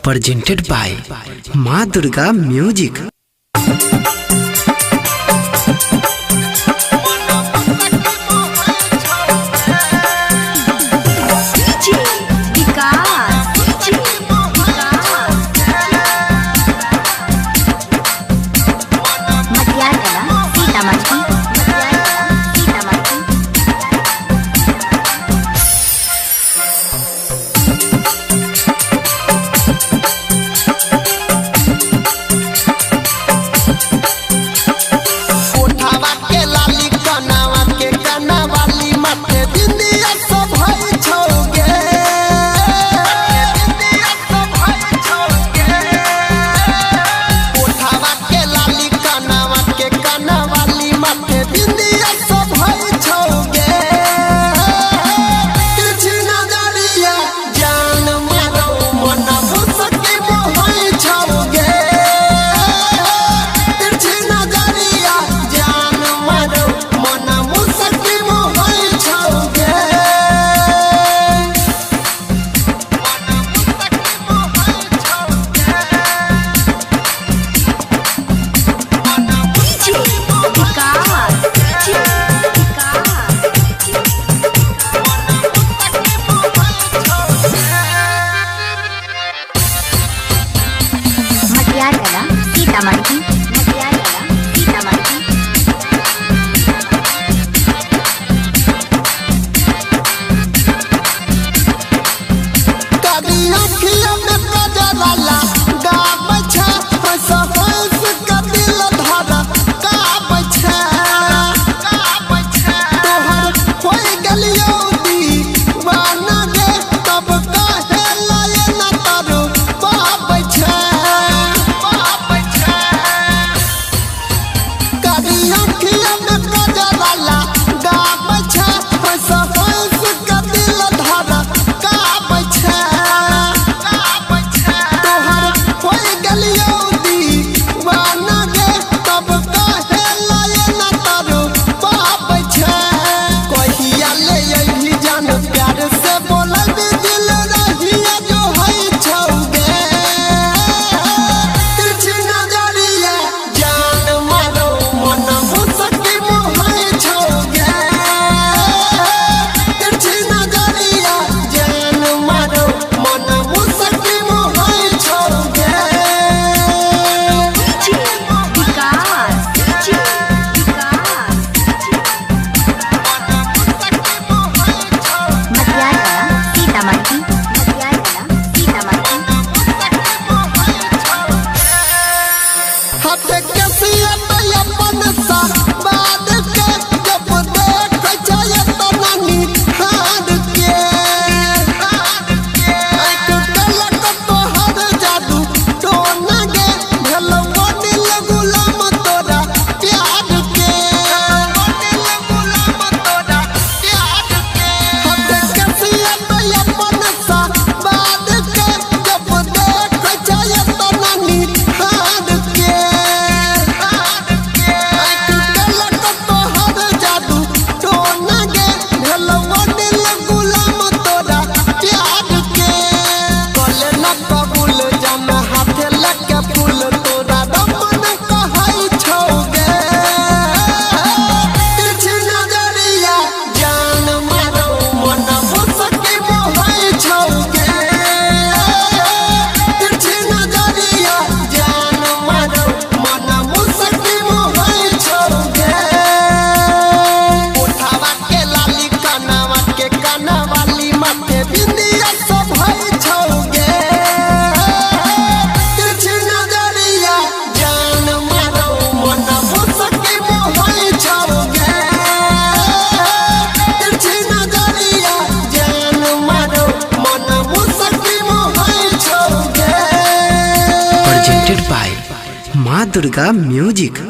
Presented by Maa Durga music. DJ Vikas, DJ Vikas. Matiyargala, Sitamarhi, Matiyargala, Sitamarhi. उठावा के लाली कनावा के कनावाली माथे बिंदिया सब हई छौगे, बिंदिया सब हई छौगे। उठावा के लाली कनावा के कनावाली माथे बिंदिया सब हई छौगे। तिरछी नजरिया जान मारो मन मुसके मोहई छौगे। तिरछी नजरिया जान मारो मन मुसके मोहई छौगे। DJ Vikas, DJ Vikas. Matiyargala, Sitamarhi, Matiyargala, Sitamarhi. कभी अखिया में कजराला गाबै छै, हंस हंस के दिल धरा काबै छै। तोहर होई गेलियौ दीवाना गे, तब काहे लाए न तारू पाबै छै। कभी अखिया में कजराला गाबै छै, हंस हंस के दिल धरा काबै छै। तोहर होई गेलियौ दीवाना गे, तब काहे लाए न तारू पाबै छै। कहिया ले अइही जान प्यार से बोलबी, दिल रहिया जो हई छौगे। तिरछी नजरिया जान मारो मन मुसके मोहई छौगे। तिरछी नजरिया जान मारो मन मुसके मोहई छौगे। DJ Vikas, DJ Vikas. Matiyargala, Sitamarhi, Matiyargala, Sitamarhi. हाथ के सिया अपन सा बाद के जब देख छै त नानी हार के। एक कलक तोहर जादू टोना गे, भेल बनिल गुलाम तोरा प्यार के। हाथ के सिया अपन सा बाद के जब देख छै त नानी हार के। एक कलक तोहर जादू टोना गे, भेल बनिल गुलाम तोरा प्यार के। कले न कबूल जाम हाथे लके फूल, तोरा दमन कहै छौगे। तिरछी नजरिया जान मारो मन मुसके मोहई छौगे। तिरछी नजरिया जान मारो मन मुसके मोहई छौगे। उठावा के लाली कनावा के कनावाली माथे बिंदिया सब हई छौगे। तिरछी नजरिया जान मारो मन मुसके मोहई छौगे। तिरछी नजरिया जान मारो मन मुसके मोहई छौगे। Presented by Maa Durga music.